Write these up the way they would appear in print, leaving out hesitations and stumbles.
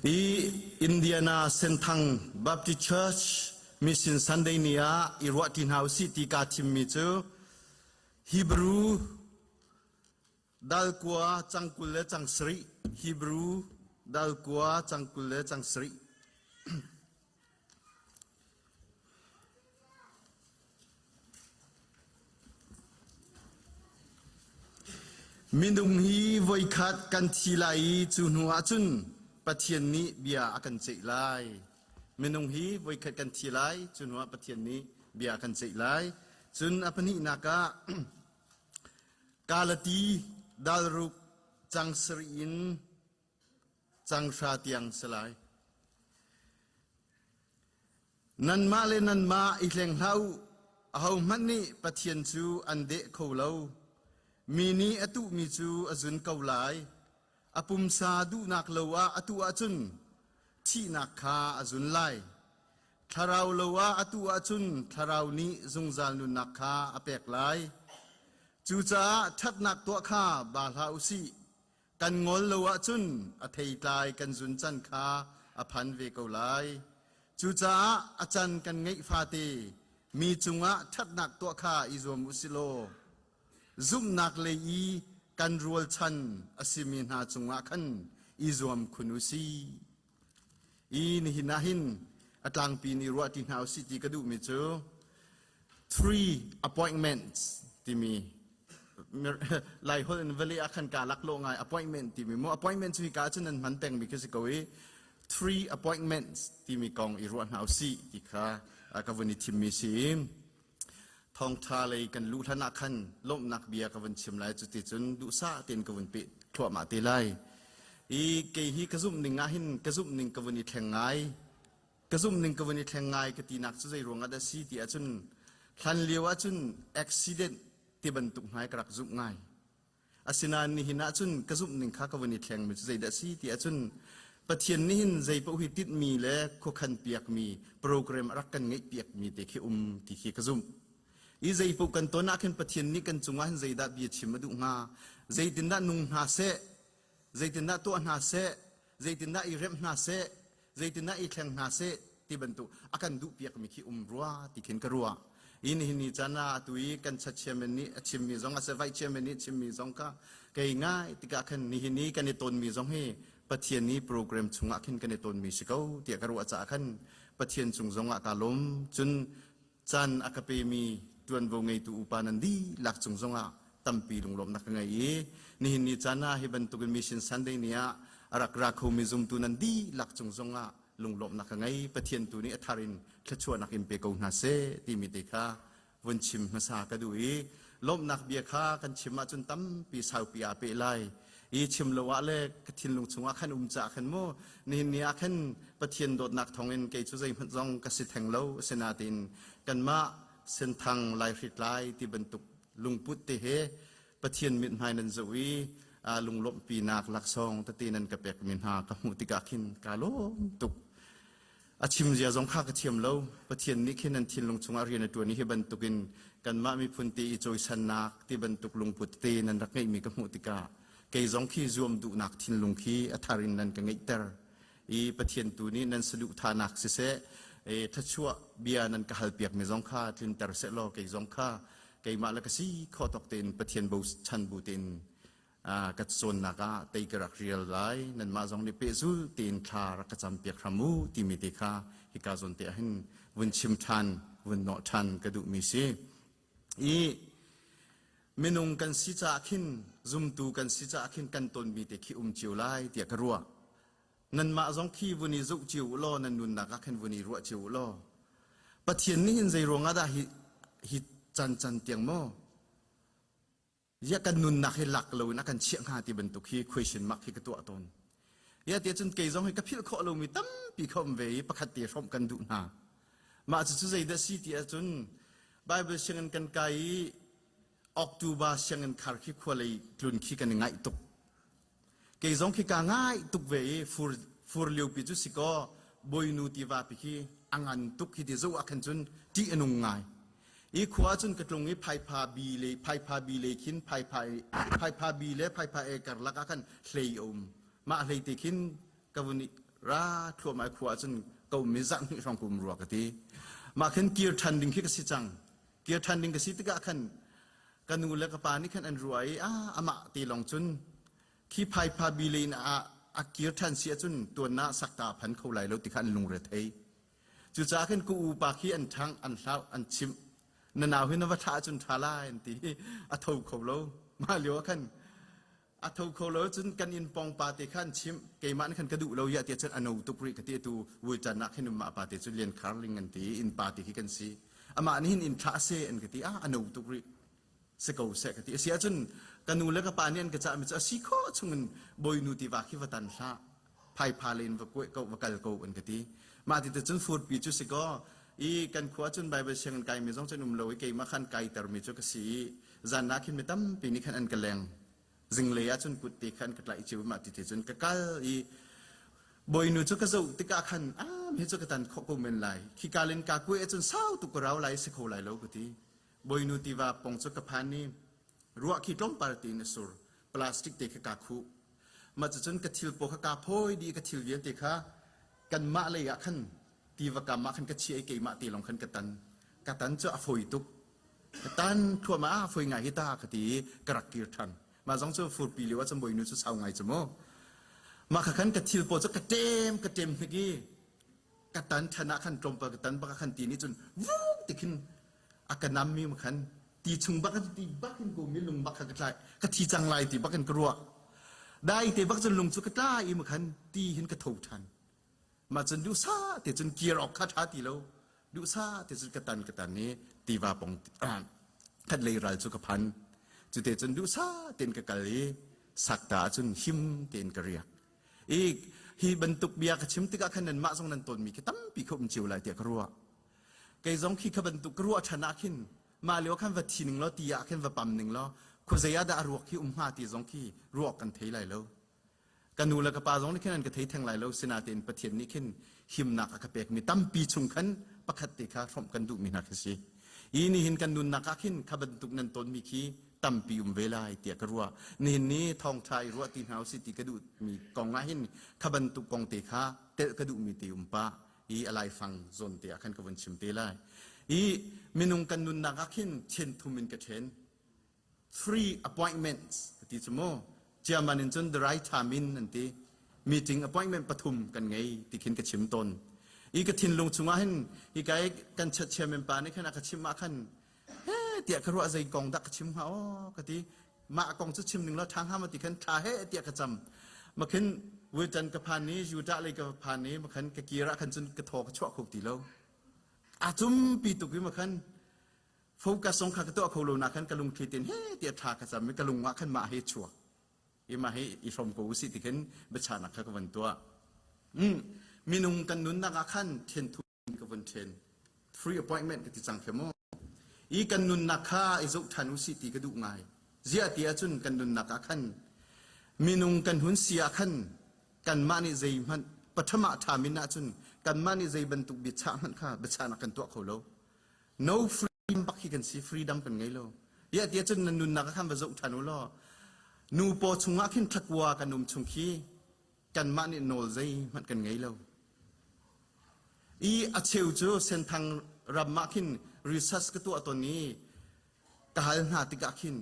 I Indiana Senthang Baptist Church Mission Sunday ni ah i ruahṭi hna usih ti kaa thimmi cu Hebrew dal kua cang 20 le cang sarih Hebrew dal kua cang 20 le cang sarih. Minung hi voikhat kan thi lai i cu hnu ah cun Pathian nih bia a kan ceih lai. Minung hi voikhat kan thi lai, cu hnu ah Pathian nih bia a kan ceih lai. Cun a pahnihnak ah Galati dalruk cang sarih in cang hra tiang si lai. Nanmah le nanmah i hleng hlah u. Ahohmanh nih Pathian cu an deh kho lo. Mi nih a tuhmi cu a zun ko lai. A pumsa duhnak lo ah a tuh ahcun thihnak kha a zun lai. Thlarau lo ah a tuh ahcun thlarau nih zungzal nunnak kha a pek lai. Cucaah ṭhatnak tuah kha ba hlah u sih. Kan ngol lo ahcun a theitlai kan zun can kha a phan ve ko lai. Cucaah a can kan ngeih fate mi cungah ṭhatnak tuah kha i zuam u si law zumhnak lei i kan rualchan a simi hna cungah khan i zuam khun u sih. I nihin ah hin a tlangpi nih ruah ti hna usih ti ka duhmi cu three appointments timi Lai holh in vale ah khan ka lak lo ngai appointment timi mu appointment cu hika cun nan hman pengmi khi si ko i three appointments timi kong i ruah hna usih ti kha ka vun i thimmi si. Thawngṭha lei kan luh hlan ah khan lawmhnak bia ka vun chim lai cuticun duhsah tein ka vun peh thluahmah te lai. I kei hi ka zumh ning ah hin ka zumh ning ka vun i thleng ngai. Ka zumh ning ka vun i thleng ngai ka tinak cu zei ruang ah dah si ti ahcun hlan lio ahcun accident ti bantuk hna hi ka rak zumh ngai. Asinain nihin ahcun ka zumh ning kha ka vun i thlengmi cu zeidah a si ti ahcun Pathian nih hin zei paoh hi tinhmi le khuakhan piakmi program a rak kan ngeih piakmi te khi um ti khi ka zumh. I zei paoh kan ton ah khin Pathian nih kan cungah hin zeidah bia chim a duh hnga? Zeitindah nung hna seh? Zeitindah tuah hna seh? Zeitindah i remh hna seh? Zeitindah i thleng hna seh ti bantuk a kan duhpiakmi khi um rua ti khin ka ruah. I nihin ni caan ah atu i kan chat chairman nih a chimmi zong a se vice chairman nih chimmi zong kha kei ngai tikah khan nihin i kan i tonmi zong hi Pathian nih program chungah khin kan i tonmi si ko tiah ka ruah caah khan Pathian cung zong ah kaa lawm. Cun caan a ka pemi ṭuanvo ngeitu upa nan dihlak cung zongah tampi lunglawmhnak ka ngei i nihin ni caan ah hi bantukin Mission Sunday ni ah a rak ra khomi zumtu nan dihlak cung zongah lunglawmhnak ka ngei. Pathian tu nih a thar in thluachuahnak in pe ko hna seh timi te kha vun chim hmasa ka duh i lawmhnak bia kha kan chim ahcun tampi saupi aa peh lai. I chim lo ah le ka thinlung chungah khan um caah khan mu nihin ni ah khan Pathian dawtnak thawngin kei cu zeihmanh zong ka si theng lo asinain kanmah Senthang Laihritlai ti bantuk lungput te he Pathian mithmai nan zoh i lunglawmhpinak laksawng tete nan ka pekmi hna ka hmuh tikah khin kaa lawm tuk. A chim zia zong kha ka thiam lo. Pathian nih khin nan thinlung chungah rian a ṭuan i hi bantukin kanmah miphun te i cawisannak ti bantuk lungput te nan rak ngeihmi ka hmuh tikah kei zong khi zuam duhnak thinlung khi a thar in nan ka ngeihter. I Pathian tu nih nan saduhthahnak siseh, thluachuah bia nan ka halpiakmi zong kha tlinter sehlaw kei zong kha keimah le ka si khawh tawk tein Pathian bochan bu tein ka cawnnak ah tei ka rak rial lai nanmah zong nih pehzul tein thla rak ka campiak hram u timi te kha hika zawn te ah hin vun chim ṭhan vun nawh ṭhan ka duhmi si i minung kan si caah khin zumtu kan si caah khin kan tonmi te khi um cio lai tiah ka ruah nanmah zong khi vun i zoh cio u law nan nunnak ah khin vun i ruah cio u law Pathian nih hin zei ruangah dah hi hi can can tiang maw Ziah kan nunnak hi lak loin a kan chiah hnga ti bantuk hi question mark hi ka tuah tawn. Ya ti cun kei zong hi ka philh khawh lomi tampi kha um ve i pakhat te hrawmh kan duh hna. Mah cucu zeidah si ti ahcun Bible sianginn kan kai i October sianginn khar khi khua lei tlun khi kan i ngaih tuk. Kei zong khi kaa ngaih tuk ve i fur, fur liopi cu si kaw Bawinu tiva pi khi a ngan tuk hi ti zoh ah khan cun ṭih a nung ngai. I khua cun ka tlung i phaipha bi le phaipha bi le khin phaipha phaipha bi le phaipha e karlak ah khan hlei a um. Mah hlei te khin ka vun i. Ra thluahmah i khua ahcun ka um i zarh hnih hrawng ka um rua ka ti. Mah khin kir ṭhan ding khi ka si cang. Kir ṭhan ding ka si tikah khan ka nu le ka pa nih khan an ruah i ah amah te lawng cun khi phaipha bile in a a kir ṭhan si ahcun tuan ah sakta a phan kho lai lo ti kha an lungre thei. Cucaah khin ka upa khi an ṭhangh, an hlauh, an chimh. Na nau hi na va thlah ahcun ṭha lai an ti. A tho kho lo. Mah lio ah khan a tho kho lo cun kan inn pawng pa te kha an chimh. Keimah nih khan ka duh lo ya tiah cun a no tuk rih ka ti atu vuican ah khin mah pa te cu Lian Khar Ling an ti inn pa te khi kan si. Amah nih hin inn thlah seh an ka ti. Ah a no tuk rih. Si ko seh ka ti. A si ahcun ka nu le ka pa nih an ka cahmi cu a si khawh chungin bawinu tiva khi va tan hlah. Phaipha le in va kuai ko va kal ko an ka ti. Mah ti te cun furpi cu si kaw i kan khua cun Bible sianginn kaimi zong cun um lo i keimah khan kaitermi cu ka si i zan ah khin mi tampi nih khan an ka leng. Zinglei ah cun kut te khan ka tlaih cio mah ti te cun ka kal i bawinu cu ka zoh tikah khan ah hi cu ka tan khawh ko men lai. Khika len ka kuai ahcun sau tuk ka rau lai si kho lai lo ka ti. Bawinu tiva pong cu ka phan i ruah khi tlawmpal tein a sur. Plastic te kha kaa khuh. Mah cucun ka thil paw kha kaa phawi dih i ka thil vialte kha kanmah lei ah khan tiva kam ah khan ka chiah i keimah te lawng khan ka tan. Ka tan cu a fawi tuk. Ka tan thluahmah ah fawi ngai hi ta ka ti i ka rak kir ṭhan. Mah zong cu furpi lio ah cun bawinu cu sau ngai cu mu. Mah kha khan ka thil paw cu ka ṭem ka ṭem hnik i ka tan ṭhan ah khan tlawmpal ka tan bak ah khan ti nih cun vung ti khin a ka nammi ma khan ti chung bak in ti bak in ko mi lung bak kha ka tlai ka thi cang lai ti bak in ka ruah dai te bak cun lung cu ka tlai i ma khan ti hin ka tho ṭhan mah cun duhsah te cun kir awk kha ṭha ti lo duhsah te cun ka tan ka tan i tiva pong khat lei ral cu ka phan cu te cun duhsah tein ka kal i sakta ah cun him tein ka riak i hi bantuk bia ka chim tikah khan nanmah zong nan tawnmi khi tampi kha um cio lai tiah ka ruah Kei zong khi kha bantuk ka ruah ṭhan ah khin mah lio khan va thi ning law ti ah khin va pam ning law khuazei ah dah a ruak hi um hnga ti zong khi ruah kan thei lai lo. Ka nu le ka pa zong nih khin an ka thei theng lai lo sinain Pathian nih khin himnak a ka pekmi tampi chung khan pakhat te kha hrawmh kan duhmi hna khi si. Hi nihin kan nunnak ah khin kha bantuk nan tawnmi khi tampi um ve lai tiah ka ruah. Nihin ni thawngṭha i ruah ti hna usih ti ka duhmi kong ah hin kha bantuk kong te kha telh ka duhmi te um pah. I a laifang zawn te ah khan ka vun chim te lai. I minung kan nunnak ah khin then thum in ka then. Free appointments ka ti cu mu. German in cun the right time in an ti. Meeting appointment pathum kan ngei ti khin ka chim tawn. I ka thinlung chungah hin hi kai kan chat chairman pa nih khan a ka chim ah khan he tiah ka ruah zei kong dah ka chim hnga aw ka ti mah kong cu chim ning law ṭha hnga ma ti khan ṭha he tiah ka cam ma khin Wilton ka phan ni Utah lei ka phan ni ma khan ka kir ah khan cun ka thaw ka chuah kho ti lo a cumpi tuk i ma khan focus zong kha ka tuah kho lo na khan ka lungthli tin he tiah ṭha ka cam i ka lung ah khan mah he chuak i mah hi i hrom ko usih ti khin biachahnak kha ka van tuah minung kan nunnak ah khan then ka vun ṭhen. Free appointment ka ti cang khe mu. I kan nunnak kha i zoh ṭhan usih ti ka duh ngai. Ziah ti ahcun kan nunnak ah khan minung kan hun si ah khan kanmah nih zeihmanh patham ah ṭha min ahcun kanmah nih zei bantuk biachah hmanh kha biachahnak kan tuah kho lo. No freedom bak hi kan si, freedom kan ngei lo. Ziah ti ahcun nan nunnak ah khan va zoh ṭhan u law nu paw chungah khin thlakua kan um chung khi kanmah nih nawl zeihmanh kan ngei lo. I a cheu cu Senthang ram ah khin research ka tuah tawn i ka hal hna tikah khin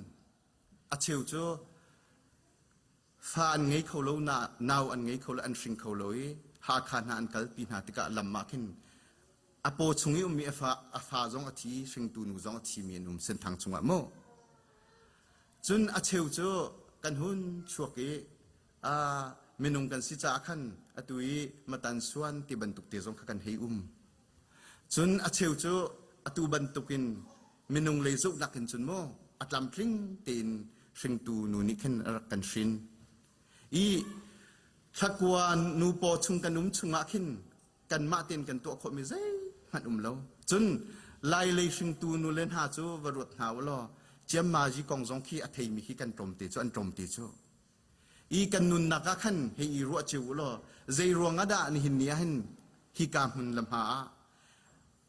a cheu cu fa an ngei kho lo na nau an ngei kho lo an hring kho lo i Hakha hna an kalpi hna tikah lam ah khin a paw chung i ummi a fa a fa zong a thi hringtu nu zong a thimi an um Senthang chungah mu cun a cheu cu kan hun chuak i minung kan si caah khan atu i matan suan ti bantuk te zong kha kan hei um. Cun a cheu cu atu bantukin minung lei zohnak in cun maw a tlamtling tein hringtu nu nih khin a rak kan hrin. I thlakua nu paw chung kan um chungah khin kanmah tein kan tuah khawhmi zeihmanh um lo. Cun Lai lei hringtu nu le hna cu va ruat hna u law Ciammazi kong zong khi a theimi khi kan tlawmte cu an tlawmte cu. I kan nunnak ah khan hei i ruah cio u law zei ruang ah dah nihin ni ah hin hika hmun le hma ah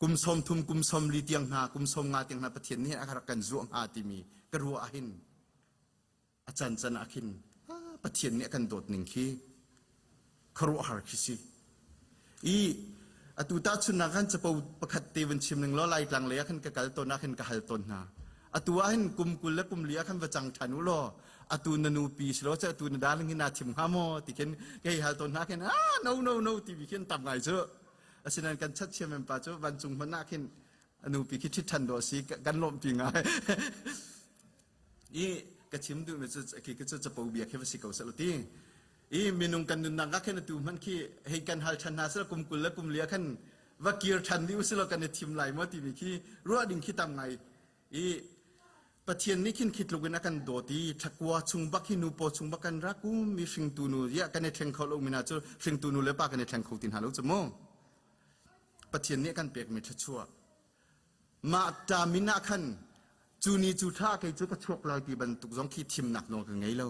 kum 30 kum 40 tiang hna kum 50 tiang hna Pathian nih a rak kan zuah hnga timi ka ruah ah hin a can can ah khin Pathian nih a kan dawt ning khi khuaruahhar khi si. I atu tahchunhnak khan capo pakhat te vun chim ning law Laitlang lei ah khan ka kal tawn ah khan ka hal tawn hna. Atu ah hin kum 20 le kum li ah khan va cang ṭhan u law atu na nupi si lo cu atu na darling hi naa thim hnga maw ti khin ka hei hal tawn hna khin ah no no no ti bi khin tam ngai cu. Asinain kan chat chiam pa cu vancung hmanh ah khin a nupi khi ṭhit ṭhan dawh si kan lawmhpi ngai. I ka chim duhmi cu khi cu capo bia khi va si ko seh ti. I minung kan nunnak ah khin atu hmanh khi hei kan hal ṭhan hna seh kum 20 le kum li ah khan va kir ṭhan dih usih kan i thim lai maw timi khi ruah ding khi tam ngai. I Pathian nih khin khi tluk in a kan dawt i thlakua chung bak hi nu paw chung bak kan rak um mi hringtu nu ya kan i thleng kho lo mi hna cu hringtu nu le pa kan i thleng kho ti hna lo cu mu. Pathian nih a kan pekmi thluachuah. Mah ta min ah khan cu ni cu thla kei cu ka chuak lai ti bantuk zong khi thimnak nawl ka ngei lo.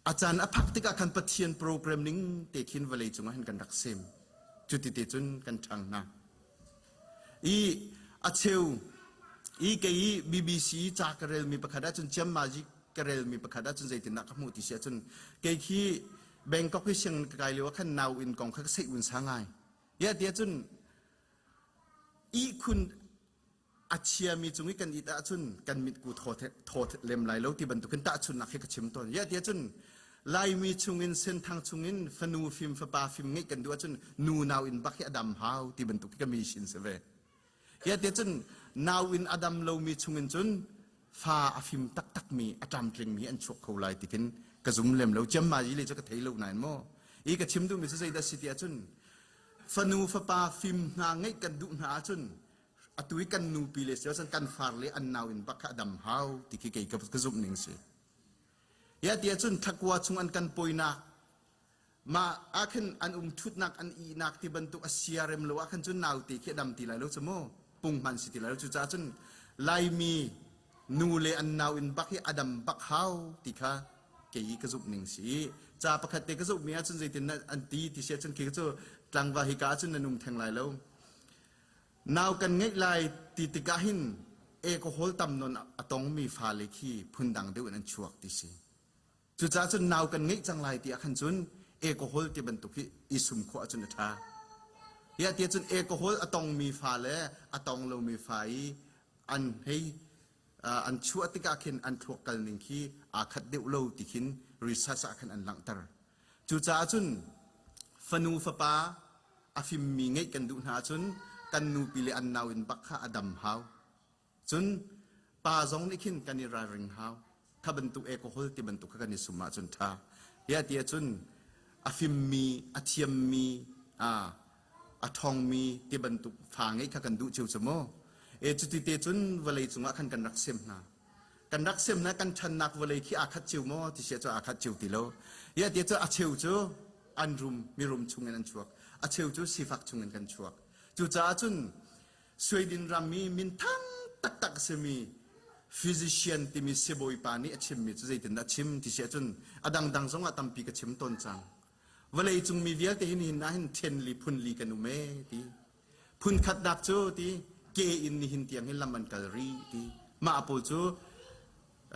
A caan a phak tikah khan Pathian program ning te khin vawlei cungah hin kan rak sem. Cuti te cun kan ṭhang hna. I a cheu i kei i BBC ca ka relmi pakhat ahcun Ciammazi ka relmi pakhat ahcun zeitindah ka hmuh ti si ahcun kei khi Bangkok i sianginn ka kai lio ah khan nau inn kong kha ka seih un sa ngai. Ya tiah cun ihkhun a chiami cung i kan it ahcun kan mitku thaw lem lai lo ti bantukin tahchunhnak hi ka chim tawn. Ya tiah cun Laimi chungin Senthang chungin fanu fim fapa fim ngeih kan duh ahcun nu nau in bak hi a dam hau ti bantuk hi ka mission si ve. Ya tiah cun nau in a dam lomi chungin cun fa a fim taktakmi a tlamtlingmi an chuak kho lai ti khin ka zum lem lo. Ciammazi le cu ka thei lo nain maw. I ka chim duhmi cu zeidah si ti ahcun fanu fapa fim hna ngeih kan duh hna ahcun atu i kan nupi le si kan far le an nau in bak kha a dam hau ti khi kei ka zumh ning si. Ya ti ahcun thlakua chung an kan poinak mah ah khin an um thutnak an ihnak ti bantuk a sia rem lo ah khan cun naute khi a dam ti lai lo cu mu punghman si ti lai lo cucaah cun Laimi nu le an nau in bak hi a dam bak hau ti kha kei ka zumh ning si ca pakhat te ka zumh mi ahcun zeitin an ti ti si ahcun khi cu tlangva hi ka ahcun nan um theng lai lo nau kan ngeih lai ti tikah hin alcohol tam non a tongmi fale khi phundang deuh in an chuak ti si Cucaah cun nau kan ngeih cang lai ti ah khan cun alcohol ti bantuk hi i sum khawh ahcun a ṭha. Hi ah tiah cun alcohol a tongmi fa le a tong lomi fa i an hei an chuah tikah khin an thluak kal ning khi aa khat deuh lo ti khin research ah khan an langhter. Cucaah cun fanu fapa a fimmi ngeih kan duh hna ahcun kan nupi le an nau in bak kha a dam hau. Cun pa zong nih khin kan i ralring hau. Kha bantuk alcohol ti bantuk kha kan i sum ahcun ṭha. Tiah ti ahcun a fimmi, a thiammi, a a ṭhawngmi ti bantuk fa ngeih kha kan duh cio cu mu. E cuti te cun vawlei cungah khan kan rak sem hna. Kan rak sem hna kan ṭhannak vawlei khi aa khat cio maw ti sia cu aa khat cio ti lo. Tiah ti cu a cheu cu an rum mirum chungin an chuak. A cheu cu sifak chungin kan chuak. Cucaah cun Sweden ram i minthang taktak a simi physician timi sibawipa nih a chimmi cu zeitindah a chim ti si ahcun a dangdang zong ah tampi ka chim tawn cang. Vawleicung mi vialte hi nihin ah hin ṭhen li phun li kan um ee ti. Phun khatnak cu ti ke in nihin tiang hin lam an kal rih ti. Mah pawl cu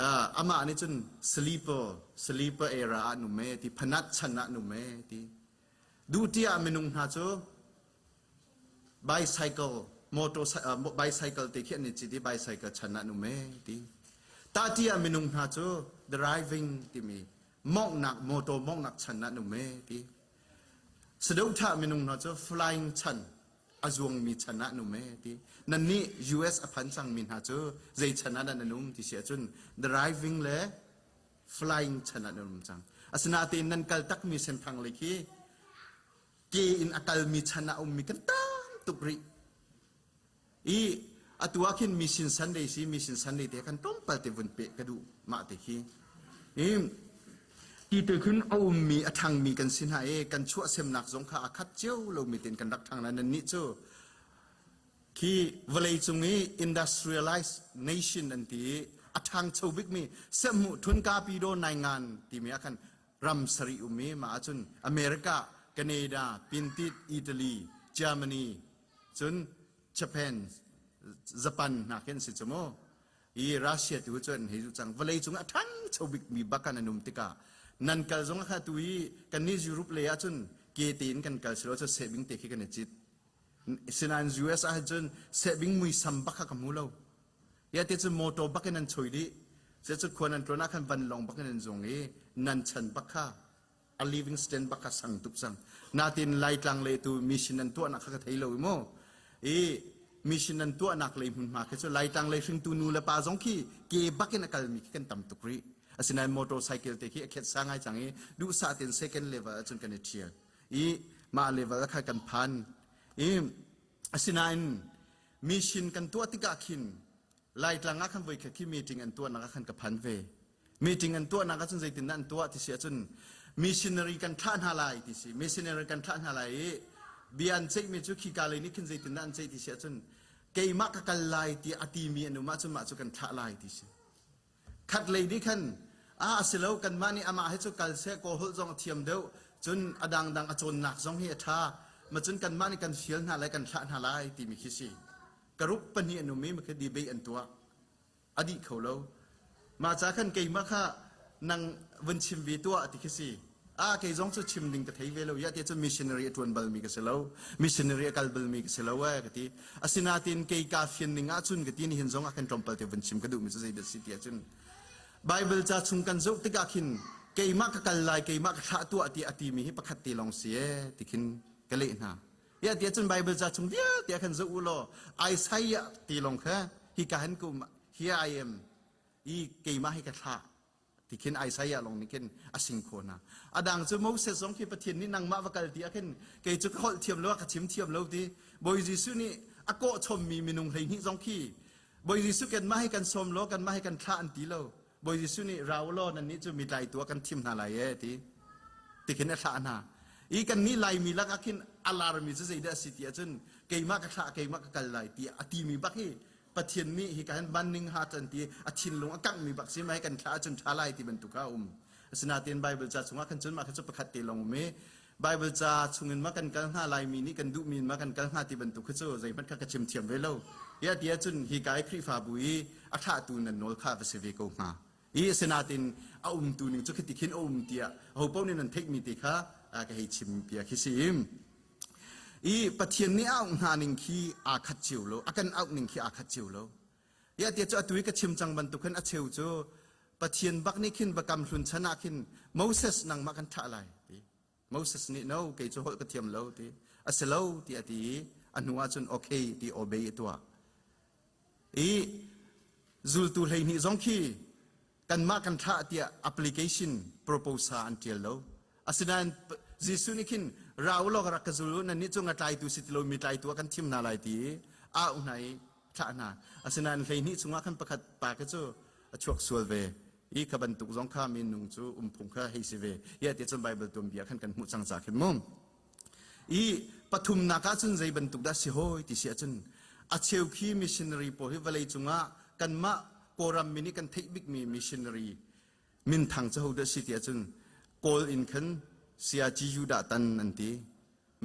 uh, amah nih cun sleeper sleeper era ah an um ee ti phanat chan ah an um ee ti. Duhti ah minung hna cu Bicycle, motor, bicycle te khi an i cit i bicycle chan ah an um ee ti. Tahti ah minung hna cu driving timi monghnak, motor monghnak chan ah an um ee ti. Sadothah minung hna cu flying chan, a zuangmi chan ah an um ee ti. Nannih US a phan cangmi hna cu zei chan ah dah nan um ti si ahcun driving le flying chan ah nan um cang. Asinain nan kal takmi senthang lei khi ke in a kalmi chan ah a ummi kan tam tuk rih. I atu ah khin mission Sunday si mission Sunday te kan tlawmpal te vun peh ka duh mah te khi. I ti te khun a ummi a ṭhangmi kan si hna i kan chuahsemnak zong kha a khat cio lomi tein kan rak ṭhang na nannih cu khi vawleicung i industrialized nation an ti i a ṭhangcho bikmi sehhmuh thunka pido naingan timi ah khan ram sarih um i mah ahcun America, Canada, Pintit, Italy, Germany, cun Japan, Japan hna khi an si cu mu. I Russia tu cu an hei zu cang. Vawlei cung a ṭhangcho bikmi bak an um tikah nan kal zong kha tu i kannih Europe lei ahcun Ke tein kan kal silo cu sehbing te khi kan i cit. Sinain US ah cun sehbing muisam bak kha ka hmu lo. Ya te cun motor bak in an choi dih. Se cu khua nan tuan ah khan vanlawng bak in an zung i nan chan bak kha a living stand bak kha sang tuk cang. Natin Laitlang le tu mission an tuahnak kha ka thei lo i mu. I mission an tuahnak lei hmunhma khi cu Laitlang lei hringtu nu le pa zong khi ke bak in a kalmi khi kan tam tuk rih. Asinain motorcycle te khi a khet sa ngai cang i duhsah tein second level ahcun kan i ṭhial. I mah level kha kan phan. I asinain mission kan tuah tikah khin Laitlang ah khan voikhat khi meeting an tuahnak ah khan ka phan ve. Meeting an tuahnak ahcun zeitindah an tuah ti si ahcun missionary kan thlah hna lai ti si. Missionary kan thlah hna lai i bia an ceihmi cu khika lei nih khin zeitindah an ceih ti si ahcun keimah ka kal lai tiah a timi an um ahcun mah cu kan thlah lai ti si. Khat lei nih khan a a si lo kanmah nih amah hi cu kal seh kawl holh zong a thiam deuh cun a dangdang a cawnnak zong hi a ṭha ma cun kanmah nih kan fial hna lai kan thlah hna lai timi khi si. Karup pahnih an um i makhi debate an tuah. A dih kho lo. Mah ca khan keimah kha nang vun chim ve tuah ti khi si. A kei zong cu chim ding ka thei ve lo ya ti cun missionary a ṭuan balmi ka si lo. Missionary a kal balmi ka si lo eh ka ti. Asinain kei ka fian ning ahcun ka ti nihin zong ah khan tlawmpal te vun chim ka duhmi cu zeidah si ti ahcun Bible ca chung kan zoh tikah khin keimah ka kal lai keimah ka thlah tuah ti a timi hi pakhat te lawng si ee ti khin ka leh hna. Ya ti ahcun Bible ca chung vialte ah khan zoh u law Isaiah ti lawng kha hika hin ka um here I am i keimah hi ka thlah ti khin Isaiah lawng nih khin a sing khawh hna. A dang cu Moses zong khi Pathian nih nangmah va kal ti ah khin kei cu ka holh thiam lo ka chim thiam lo ti Bawi Jesuh nih a kawh chommi minung 12 zong khi Bawi Jesuh kanmah hi kan sawm law kanmah hi kan thlah an ti lo. Bawi Jesuh nih ra u law nannih cu mi tlaitu ah kan thim hna lai ee ti ti khin a thlah hna. I kannih Laimi lak ah khin a larmi cu zeidah a si ti ahcun keimah ka thlah keimah ka kal lai ti a timi bak hi Pathian nih hika hin banning ha can ti a thinlung a kanghmi bak si mai kan thlah ahcun ṭha lai ti bantuk kha a um. Asinain Bible ca chungah khan cun mah kha cu pakhat te lawng um i Bible ca chungin ma kan kal hnga Laimi nih kan duhmi in ma kan kal hnga ti bantuk khi cu zeihmanh kha ka chim thiam ve lo. Ia ti ahcun hika i Khrihfabu i a thlahtu nan nawl kha va si ve ko hnga. I asinain a umtu ning cu khiti khin a um tiah aho paoh nih nan theihmi te kha ka hei chim piak khi si. I Pathian nih a auh hna ning khi aa khat cio lo, a kan auh ning khi aa khat cio lo. Ia ti cu atu i ka chim cang bantuk khin a cheu cu Pathian bak nih khin biakam hlun chan ah khin Moses nangmah kan thah lai ti. Moses nih no kei cu holh ka thiam lo ti. A si lo ti a ti i a hnu ah cun okay ti obey a tuah. I zultu 12 zong khi kanmah kan thlah tiah application proposal an ṭial lo. Asinain Jesuh nih khin ra u law ka rak ka zul u nannih cu ngatlaitu si ti lo mi tlaitu ah kan thim hna lai ti i au hna i thlah hna. Asinain 12 chungah khan pakhat pa kha cu a chuak sual ve. I kha bantuk zong kha minung cu umphung kha hei si ve. Ia ti cun Bible tuanbia khan kan hmuh cang ca khin mu. I pathumnak ah cun zei bantuk dah si hawi ti si ahcun a cheu khi missionary pawl hi vawlei cungah kanmah Kawlram mi nih kan theih bikmi missionary minthang cu ho dah si ti ahcun Kawl in khan Saya Judah Tan an ti.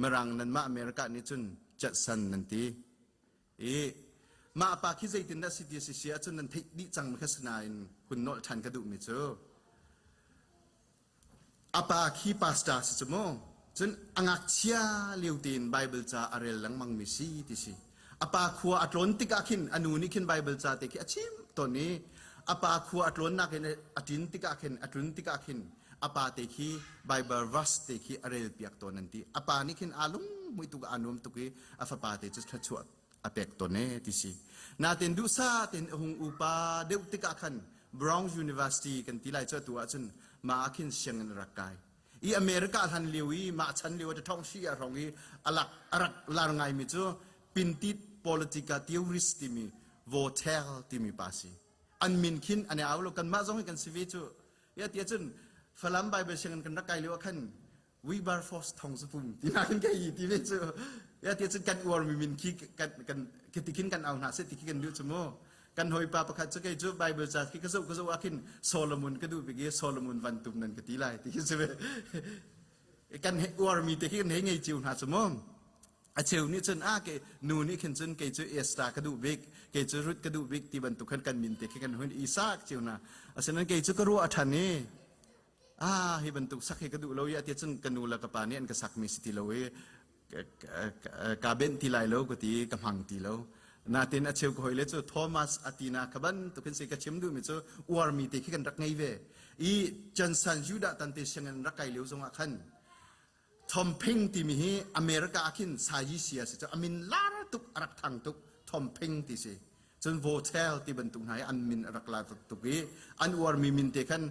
Mirang nanmah America nih cun Judson nan ti. I mah pa khi zeitindah si ti si si ahcun nan theih dih cang kha sinain hun nolh ṭhan ka duhmi cu A pa khi pastor si cu mu. Cun a ngakchia lio tein Bible ca a rel lengmangmi si ti si. A pa khua a tlawn tikah khin a nu nih khin Bible ca te khi a chimh tawn i a pa khua a tlawnnak in a ṭin tikah khin a tlun tikah khin a pa te khi Bible verse te khi a rel piak tawn an ti. A pa nih khin aa lunghmuih tuk aa nuam tuk i a fapa te cu thluachuah a pek tawn e ti si. Natin duhsah tein a hung upa deuh tikah khan Brown University kan ti lai cu atu ahcun mah ah khin sianginn a rak kai. I America hlan lio i mah chan lio a ṭhong hri a hrong i a lak a rak lar ngaimi cu Pintit Politica Theorist timi Voltaire timi pa si. An min khin an i au lo kanmah zong hi kan si ve cu. Ya ti ahcun Falam Bible sianginn kan rak kai lio ah khan Wilberforce thong cu pum ti nakin ka hi ti ve cu ya ti cun kan uarmi min khi kan kan khi khin kan au hna seh ti khi kan duh cu mu kan hawipa pakhat cu kei cu Bible ca khi ka zoh ka zoh ah khin Solomon ka duh bik i Solomon van tum nan ka ti lai ti khi si ve kan uarmi te khi kan hei ngei cio hna cu mu a cheu nih cun a ke nu nih khin cun kei cu Esther ka duh bik kei cu Ruth ka duh bik ti bantuk khan kan min te khi kan hun Isak cio hna asinain kei cu ka ruah a ṭhan i. Ah hi bantuk sak hi ka duh lo i ati cun ka nu le ka pa nih an ka sakmi si ti lo i ka benh ti lai lo ka ti ka hmang ti lo. Natin a cheu ka hoi le cu Thomas Atina ka bantuk hin si ka chim duhmi cu uarmi te khi kan rak ngei ve. I Johnson Judah tante sianginn rak kai lio zongah khan Tom Ping timi hi America ah khin sayi sia si cu a min lar tuk a rak thang tuk Tom Ping ti si. Cun Votel ti bantuk hna hi an min a rak lar tuk i an uarmi min te khan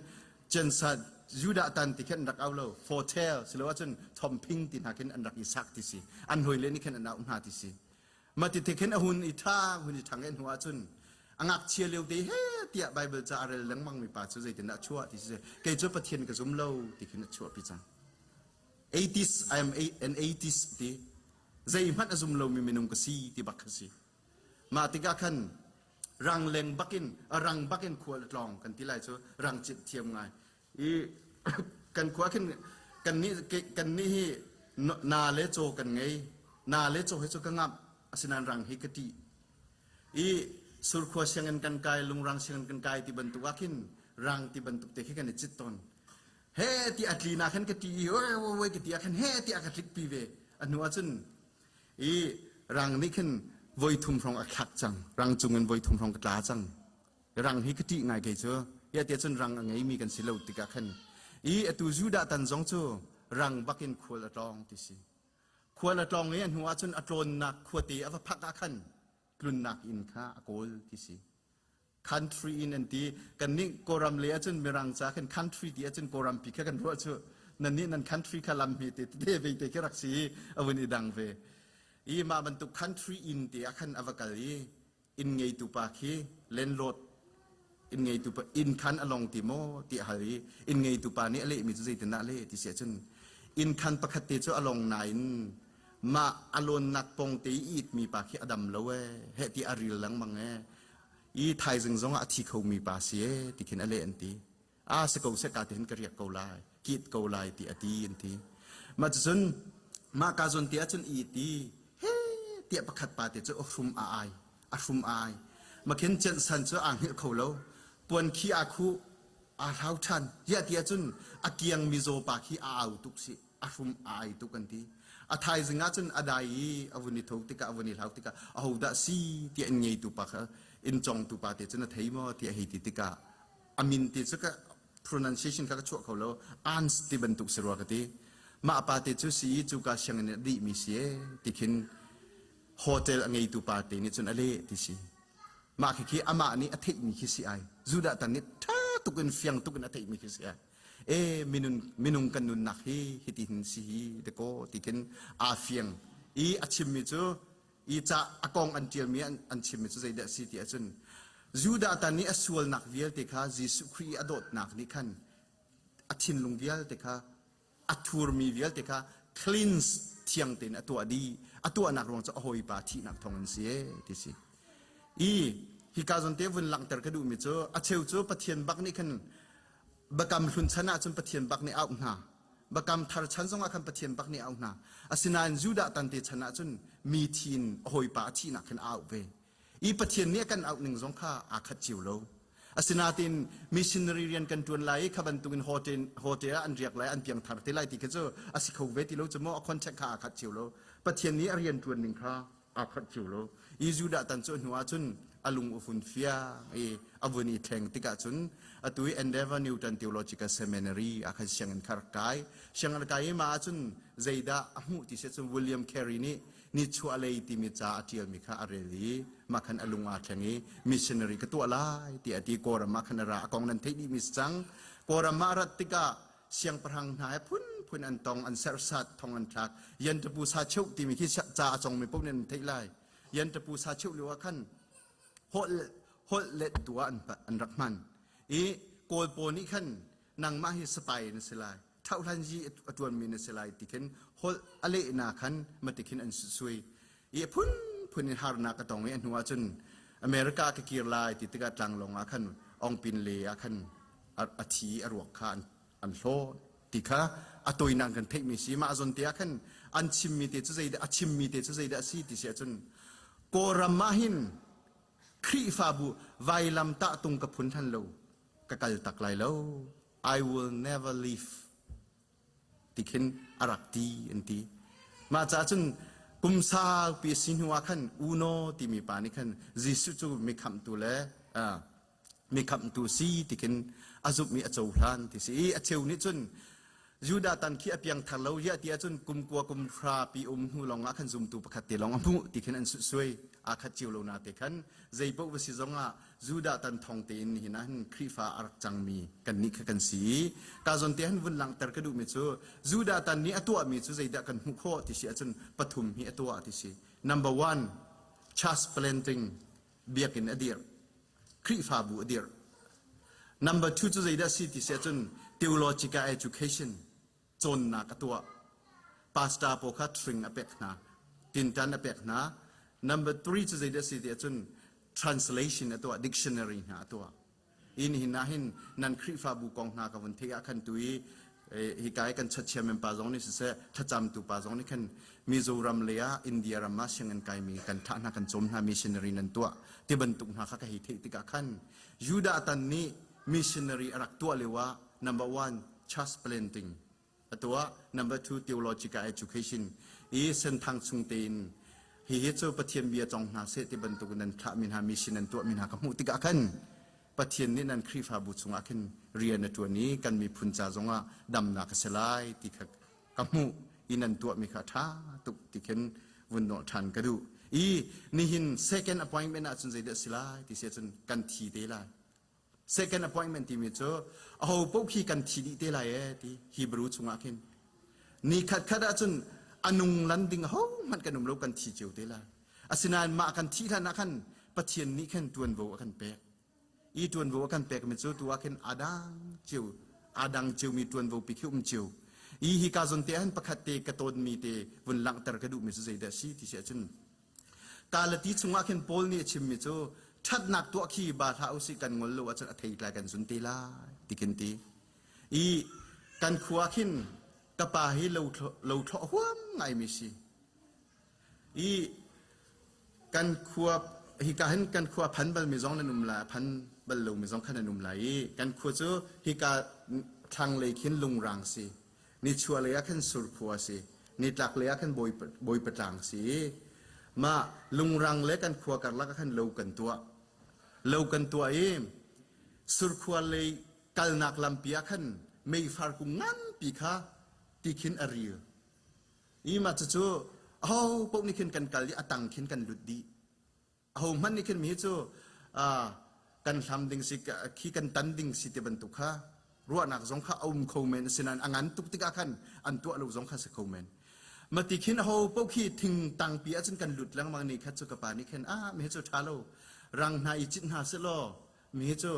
Jensa Judah tan ti khin an rak au lo Fotel silo ahcun Tom Ping ti hna khin an rak i sak ti si. An hawile nih khin an auh hna ti si. Mah ti te khin a hun i ṭhang hun i ṭhang i hnu ahcun a ngakchia lio te he tiah Baibal ca a rel lengmang mi pa cu zeitindah a chuah ti si kei cu Pathian ka zum lo ti khin a chuahpi cang. Atheist I am an atheist ti zeihmanh a zum lomi minung ka si ti bak kha si. Mah tikah khan rangleng bakin rang bakin khual a tlawng kan ti lai cu rang cit thiam ngai. I kan khua khin kan nih kan nih hi na le caw kan ngei. Na le caw hi cu ka ngamh asinain rang hi ka ṭih. I surkhua sianginn kan kai, lungrang sianginn kan kai ti bantuk ah khin rang ti bantuk te khi kan i cit tawn. He ti a tli na khan ka ṭih i oi oi ka ti ah khan he ti a ka tlikpi ve. A hnu ah cun i rang nih khin voi thum hrawng a thlak cang. Rang cung in voi thum hrawng ka tla cang. Rang hi ka ṭih ngai kei cu. Ya tiah cun rang a ngeimi kan si lo tikah khan i atu Judah tan zong cu rang bakin khual a tlawng ti si. Khual a tlawng i a hnu ah cun a tlawnnak khuate a va phak ah khan tlunnak inn kha a kawl ti si. Country inn an ti. Kannih Kawlram lei ahcun Mirang ca khan country ti ahcun Kawlram pi kha kan ruah cu. Nannih nan country kha lam hme te tete ve te khi rak si i a vun i dang ve. I mah bantuk country inn te ah khan a va kal i inn ngeitu pa khi landlord inn ngeitu pa inn khan a long ti maw ti a hal i inn ngeitu pa nih a lehmi cu zeitindah a leh ti si ahcun inn khan pakhat te cu a long nain mah a lawnnak pong te i itmi pa khi a dam lo ee heh ti a ril lengmang ee i thaizing zong ah a thi khomi pa si ee ti khin a leh an ti. A si ko seh ka ti hin ka riak ko lai kit ko lai ti a ti an ti. Mah cucun mah ka zawn te ahcun i ti he tiah pakhat pa te cu a hrum a ai a hrum a ai. Makhin san cu aa hngilh kho lo puan khi aa khuh aa hlau ṭhan ziah ti ahcun a kiang mizaw pa khi a au tuk si a hrum a ai tuk an ti. A thaizing ahcun a dai i a vun i tho tikah a vun i hlau tikah ahodah si tiah inn ngeitu pa kha inn congtu pa te cun a thei maw tiah hei ti tikah a min te cu ka pronunciation kha ka chuah kho lo ans ti bantuk si rua ka ti. Mah pa te cu si i cuka sianginn a dihmi si e ti khin hotel a ngeitu pa te nih cun a leh ti si. Mah khikhi amah nih a theihmi khi si ai. Judah tan nih ṭha tuk in fiang tuk in a theihmi khi si ai. E minung minung kan nunnak hi hiti hin si hi dekaw ti khin aa fiang i a chimmi cu i ca a kong an ṭialmi an, an chimmi cu zeidah a si ti ahcun Judah tan nih a sualnak vialte kha Jesuh Khrih i a dawtnak nih khan a thinlung vialte kha a thurmi vialte kha cleanse thiang tein a tuah dih a tuahnak ruang cu a hawipa thihnak thawng in si e ti si i hika zawn te vun langhter ka duhmi cu a cheu cu Pathian bak nih khan Biakam hlun chan ahcun Pathian bak nih auh hna. Biakam thar chan zongah khan Pathian bak nih auh hna. Asinain Judah tante chan ahcun mi thi in a hawipa a thihnak khin a auh ve. I Pathian nih a kan auh ning zong kha aa khat cio lo. Asinain missionary rian kan ṭuan lai i kha bantukin hotel, hotel ah an riak lai, an piangthar te lai ti khi cu a si kho ve ti lo cu maw a contact kha aa khat cio lo. Pathian nih a rian ṭuan ning kha aa khat cio lo. I Judah tan cu hnu ahcun a lung a hun fiang i a vun i thleng tikah cun atu i Endeavor Newton Theological Seminary ah khan sianginn kha rak kai. Sianginn kai i mah ahcun zeidah a hmuh ti si cun William Carey nih nichuahlei timi ca a ṭialmi kha a rel i mah khan a lung aa thleng i missionary ka tuah lai ti a ti. Kawlram ah khan a ra. A kong nan theih dihmi si cang. Kawlram ah a rat tikah siangpahrang hna he phunphun an tong, an serhsat, thong an thlak. Yantapu sa cheuh timi khi ca a congmi paoh nih an theih lai. Yantapu sa cheuh lio ah khan holh holh let tu ah an, an rak hman. I Kawl pawl nih khan nangmah hi sapai na si lai, ṭhohhlan yi a ṭuanmi na si lai ti khin holh a lehnak khan mati khin an sui. I a phunphun in harnak a tong i a hnu ah cun America ka kir lai ti tikah tlanglawng ah khan Ongpin le ah khan a thi a ruak kha an, an hlawt ti kha a tawinak kan theihmi si. Mah zawn te ah khan an chimmi te cu zeidah a chimmi te cu zeidah a si ti si ahcun Kawlram ah hin Khrihfabu vailam tah tung ka phun hlan lo ka kal tak lai lo. I will never leave ti khin a rak ti an ti. Mah caah cun kum saupi a si hnu ah khan Uno timi pa nih khan Jesuh cu mi khamhtu le uh, mi khamhtu si ti khin a zumh i a cohlan ti si i a cheu nih cun Judah tan khi a piangthar lo ziah ti ahcun kum kua kum hra pi um hnu lawng ah khan zumtu pakhat te lawng a hmuh ti khin an suhsuai aa khat cio lo na te khan zei paoh va si zong ah Judah tan thong tein nihin ah hin Khrihfa a rak cangmi kannih kha kan si i ka zawn te han vun langhter ka duhmi cu Judah tan nih a tuahmi cu zeidah kan hmuh khawh ti si ahcun pathum hi a tuah ti si. Number one, church planting biakinn a dirh. Khrihfabu a dirh. Number two cu zeidah si ti si ahcun theological education cawnnak a tuah. Pastor pawl kha thring a pek hna, tintan a pek hna. Number three cu zeidah si ti ahcun translation a tuah, dictionary hna a tuah. In hin ah hin nan Khrihfabu kong hna ka vun theih ah khan tu i hika i kan chatchiam pa zong nih siseh thlacamtu pa zong nih khan Mizoram lei ah India ram ah sianginn kaimi kan thlah hna kan cawm hna missionary nan tuah ti bantuk hna kha ka hei theih tikah khan Judah tan nih missionary a rak tuah lio ah number one church planting a tuah number two theological education i senthang chung tein hihi cu Pathian bia cong hna seh ti bantuk nan thlah mi hna mission nan tuah mi hna ka hmuh tikah khan Pathian nih nan Khrihfabu chungah khin rian a ṭuan i kan miphun ca zongah damnak a si lai ti kha ka hmuh i nan tuahmi kha ṭha tuk ti khin vun nawh ṭhan ka duh. I nihin second appointment ahcun zeidah a si lai ti si ahcun kan thi te lai. Second appointment timi cu aho paoh khi kan thi dih te lai ee ti Hebrew chungah khin. Ni khat khat ahcun a nung lan ding ahohmanh kan um lo kan thi cio te lai. Asinain mah kan thih hlan ah khan Pathian nih khan ṭuanvo a kan pek. I ṭuanvo a kan pekmi cu tu ah khin adang cio adang ciomi ṭuanvo pi khi um cio. I hi ka zawn te ah hin pakhat te ka tawnmi te vun langhter ka duhmi cu zeidah a si ti si ahcun Galati chungah khin Paul nih a chimmi cu ṭhatnak tuah khi ba hlah usih kan ngol lo ahcun a theitlai kan zun te lai ti khin ti. I kan khua khin ka pa hi lo lo thlawh huam ngaimi si. I kan khua hika hin kan khua phan balmi zong nan um lai phan bal lomi zong khan nan um lai i kan khua cu hika thlanglei khin lungrang si nichuahlei ah khan surkhua si nitlak lei ah khan bawipa tlang si mah lungrang le kan khua karlak ah khan lo kan tuah lo kan tuah i surkhua lei kalnak lampi ah khan meifar kung nganpi kha ti khin a ril I mah cucu aho paoh nih khin kan kal i a tang khin kan lut dih. Aho hmanh nih khin mi cu kan hlam ding si khi kan tan ding si ti bantuk kha ruahnak zong kha a um kho men asinain a ngan tuk tikah khan an tuah lo zong kha si kho men. Mati khin aho paoh khi thing tangpi ahcun kan lut lengmang ni kha cu ka pa nih khin ah mi cu ṭha lo rang hna i cit hna selaw mi cu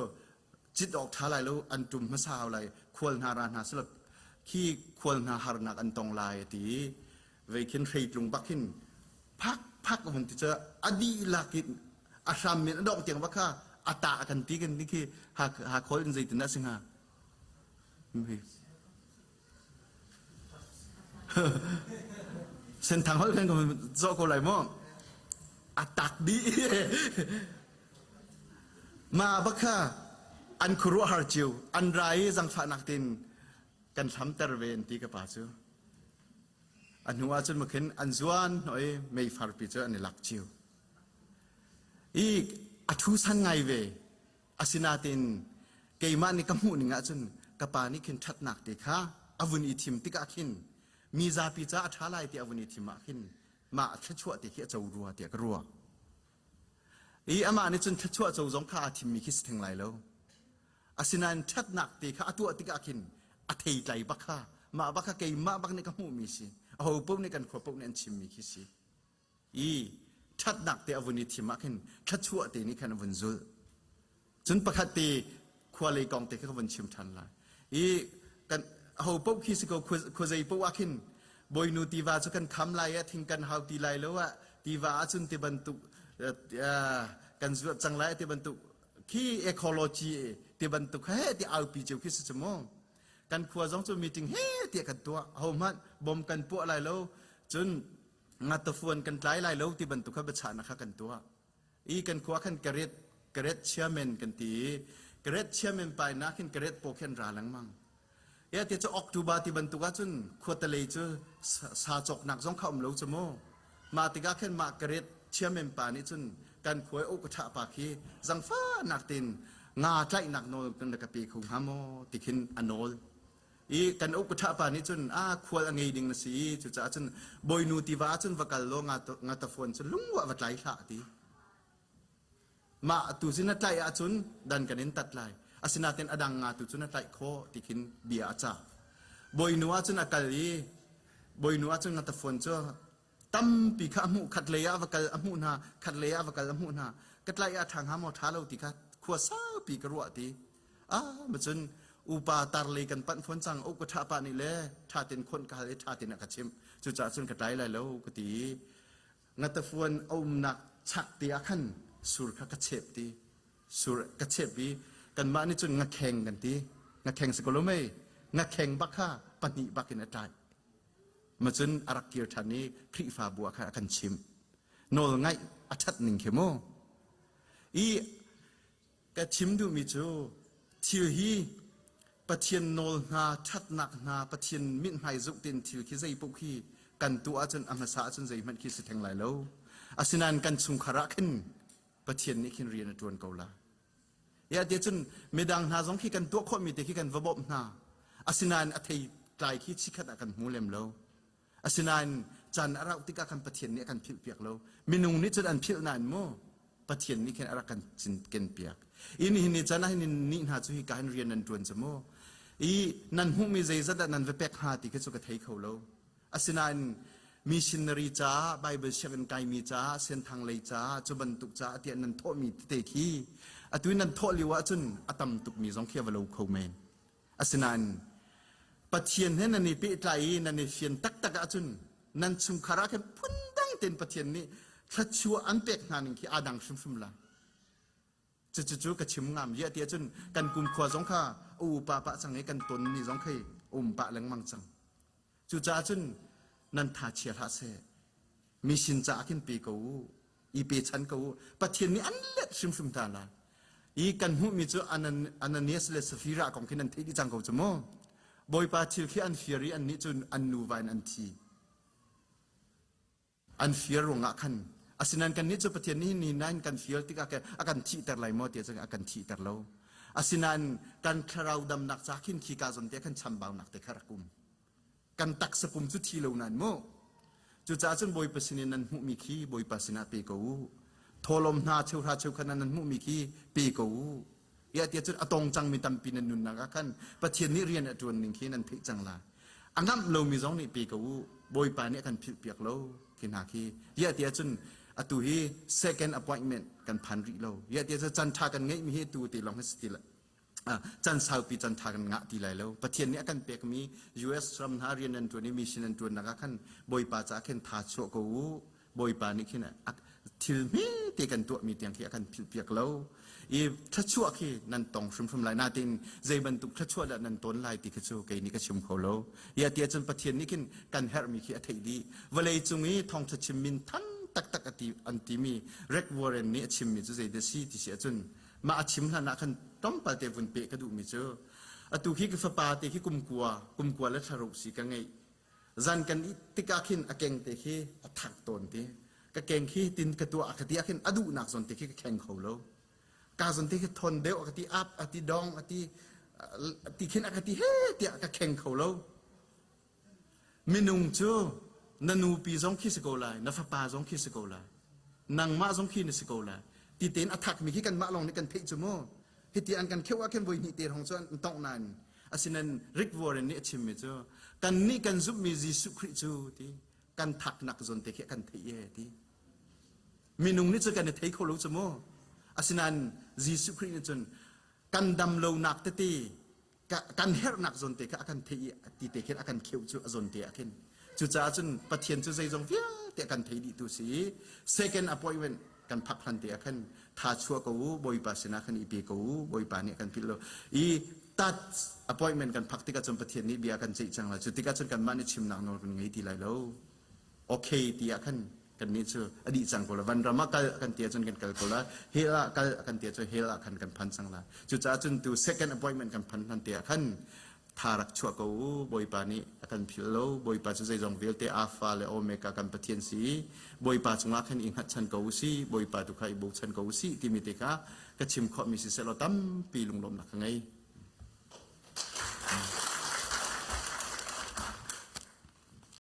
cit awk ṭha lai lo an ṭum hmasa hau lai khual hna ra hna selaw khi khual hna harnak an tong lai a ti i vei khin hreitlung bak hin phak phak a hun ti cu a dihlak in a hram men a dongh tiang bak kha a ta kan ti kan ti khi ha ha khawl in zeitin dah si hnga Senthang holh khan ka zawh ko lai mu. A tak dih. Ma bak kha an khuaruahhar cio, an ra i zangfahnak tein kan hlamter ve an ti ka pa cu. A hnu ah cun makhin an zuan hnawh i meifarpi cu an i lak cio. I a thu san ngai ve. Asinain keimah nih ka hmuh ning ahcun ka pa nih khin ṭhatnak te kha a vun i thim tikah khin mi zapi ca a ṭha lai ti a vun i thim ah khin mah thluachuah te khi a co rua tiah ka ruah. I amah nih cun thluachuah co zong kha aa thimmi khi si theng lai lo. Asinain ṭhatnak te kha a tuah tikah khin a theitlai bak kha mah bak kha keimah bak nih ka hmuhmi si. Aho paoh nih kan khua paoh nih an chimmi khi si. I ṭhatnak te a vun i thim ah khin thluachuah te nih khan a vun zulh. Cun pakhat te khua lei kong te kha ka vun chim ṭhan lai. I kan ho paoh khi si ko khuazei paoh ah khin Bawinu tiva cu kan kham lai ah thing kan hau ti lai lo ah tiva ahcun ti bantuk kan zuat cang lai ti bantuk khi ecology ti bantuk he ti aupi cio khi si cu mu. Kan khua zong cu meeting he tiah kan tuah. Ho hmanh bom kan puah lai lo. Cun ngatafuan kan tlai lai lo ti bantuk kha biachahnak kha kan tuah. I kan khua khan karet karet chairman kan ti i. Karet chairman pa na khin karet paw khin ra lengmang. Ya ti cu October ti bantuk ahcun khuatelei cu sa cawknak zong kha um lo cu mu. Mah tikah khin mah karet chairman pa nih cun kan khua i ka ṭha pa khi zangfahnak tein nga tlaihnak nawl kan ka pe kho hnga maw ti khin a nawl. I kan uk ka ṭha pa nih cun a khual a ngei ding na si i cucaah cun bawinu tiva ah cun va kal law nga tafuan cu lungwa va tlai hlah ti. Mah tu cu na tlaih ahcun dan kan in tat lai. Asinain a dang nga tu cu na tlaih khawh ti khin bia a cah. Bawinu ah cun a kal i bawinu ah cun ngatafuan cu tampi kha a hmuh khat lei ah va kal a hmuh hna khat lei ah va kal a hmuh hna ka tlaih ah ṭha hnga maw ṭha lo ti kha khua saupi ka ruah ti ah ma cun upa tar lei kan panh fawn cang uk ka ṭha pa nih le ṭha ten khonh ka hal i ṭha ten a ka chimh cucaah cun ka tlai lai lo ka ti i Ngatafuan a umnak chak te ah khan sur kha ka chep ti. Sur ka chep i kanmah nih cun ngakheng kan ti. Ngakheng si ko lo mei? Ngakheng bak kha pahnih bak in a tlai. Ma cun a rak kir ṭhan i Khrihfabu ah khan a kan chimh. Nawl ngaih a ṭhat ning khi mu. I Ka chim duhmi cu thil hi Pathian nawl hna, ṭhatnak hna, Pathian mithmai zoh tein thil khi zeipaoh khi kan tuah ahcun a hmasa ahcun zeihmanh khi si theng lai lo. Asinain kan chungkhar ah khin Pathian nih khin rian a ṭuan ko lai. Ya ti cun midang hna zong khi kan tuah khawhmi te khi kan va bawmh hna. Asinain a theitlai khi chikkhat ah kan hmu lem lo. Asinain caan a rauh tikah khan Pathian nih a kan philhpiak lo. Minung nih cun an philh nain mu Pathian nih khin a rak kan cinkenpiak. I nihin ni caan ah hin ni hna cu hika hin rian nan ṭuan cu mu. I nan hmuhmi zeizat dah nan va pek hnga ti khi cu ka thei kho lo. Asinain missionary caah, Bible sianginn kaimi caah, senthang lei caah, cu bantuk caah tiah nan thawhmi tete khi atu in nan thawh lio ahcun a tam tukmi zong khi a va lo kho men. Asinain Pathian he nan i pehtlai i nan i fian taktak ahcun nan chungkhar ah khin phundang tein Pathian nih thluachuah an pek hna ning khi aa dang hrimhrim lai. Cucu ka chim ngam ziah ti ahcun kan kumkhua zong kha a upa pah cang i kan tonmi zong khi a um pah lengmang cang. Cucaah cun nan tha chia hlah seh. Mi sin caah khin pe ko u. I pechan ko u. Pathian nih an let hrimhrim hna lai. I kan hmuhmi cu Ananias le Safira kong khi nan theih dih cang ko cu mu. Bawipa thil khi an fir i annih cu an nuva in an thi. An fir ruangah khan asinain kannih cu Pathian nih ni nain kan fir tikah a kan thihter lai maw tiah cun a kan thihter lo. Asinain kan thlarau damnak ca khin khika zawn te khan chambaunak te kha rak um. Kan taksa pum cu thi lo nain mu. Cucaah cun Bawipa sinin nan hmuhmi khi Bawipa sinah pe ko u. Thawlawm hna cheuhra cheukhat nan hmuhmi khi pe ko u. Iah tiah cun a tong cangmi tampi nan nunnak ah khan Pathian nih rian a ṭuan ning khi nan theih cang lai. A ngamh lomi zong nih pe ko u. Bawipa nih a kan philhpiak lo khi hna khi. Iah tiah cun atu hi second appointment kan phan rih lo. Iah tiah cun chan ṭha kan ngeihmi hi tu te lawng hi si ti lo. Chan saupi chan ṭha kan ngah ti lai lo. Pathian nih a kan pekmi US ram hna rian an ṭuan i mission an ṭuannak ah khan Bawipa caah khin tha chuah ko u. Bawipa nih khin thil hmete kan tuahmi tiang khi a kan philhpiak lo. I thluachuah khi nan tong hrimhrim lai. Nain zei bantuk thluachuah dah nan ton lai ti khi cu kei nih ka chim kho lo. Ia ti ahcun Pathian nih khin kan herhmi khi a theih dih. Vawlei cung i thawngṭha chim min thang taktak a ti an timi Rick Warren nih a chimmi cu zei dah si ti si ahcun mah a chim hlan ah khan tlawmpal te vun peh ka duhmi cu atu khi ka fapa te khi kum kua kum kua le thla ruk si ka ngeih zan kan it tikah khin a keng te khi a thak tawn ti ka keng khi tin ka tuah ka ti ah khin a duhnak zawn te khi ka kheng kho lo ka zawn te khi thon deuh a ka ti ap a ti dong a ti ti khin a ka ti he tiah ka kheng kho lo Minung cu na nupi zong khi si ko lai, na fapa zong khi si ko lai, nangmah zong khi na si ko lai. Ti tein a thakmi khi kanmah lawng nih kan theih cu mu. Hiti an kan kheuh ah khin voi hnih te hrawng cu an tongh nain asinain Rick Warren nih a chimmi cu kannih kan zumhmi Jesuh Khrih cu ti kan thaknak zawn te khi a kan theih e ti. Minung nih cun kan i thei kho lo cu mu. Asinain Jesuh Khrih nih cun kan dam lonak tete kan herhnak zawn te kha a kan theih i ti te khin a kan kheuh cu a zawn te ah khin cucaah cun Pathian cu zeizong vialte a kan thei dih tu si i second appointment kan phak hlan te ah khan tha chuah ko u Bawipa sinah khan i pe ko u Bawipa nih a kan philh lo i tat appointment kan phak tikah cun Pathian nih bia kan ceih cang lai cu tikah cun kanmah nih chimnak nawl kan ngei ti lai lo okay ti ah khan. Kannih cu a dih cang ko la. Vanram ah kal kan ti ahcun kan kal ko la. Hell ah kal kan ti ahcun hell ah khan kan phan cang la. Cucaah cun tu second appointment kan phan hlan te ah khan tha rak chuah ko u. Bawipa nih a kan philh lo. Bawipa cu zeizong vialte Alpha le Omega kan Pathian si. Bawipa cungah khan i hngatchan ko u si. Bawipa tu kha i bochan ko u si timi te kha ka chim khawhmi siseh law tampi lunglawmhnak ka ngei.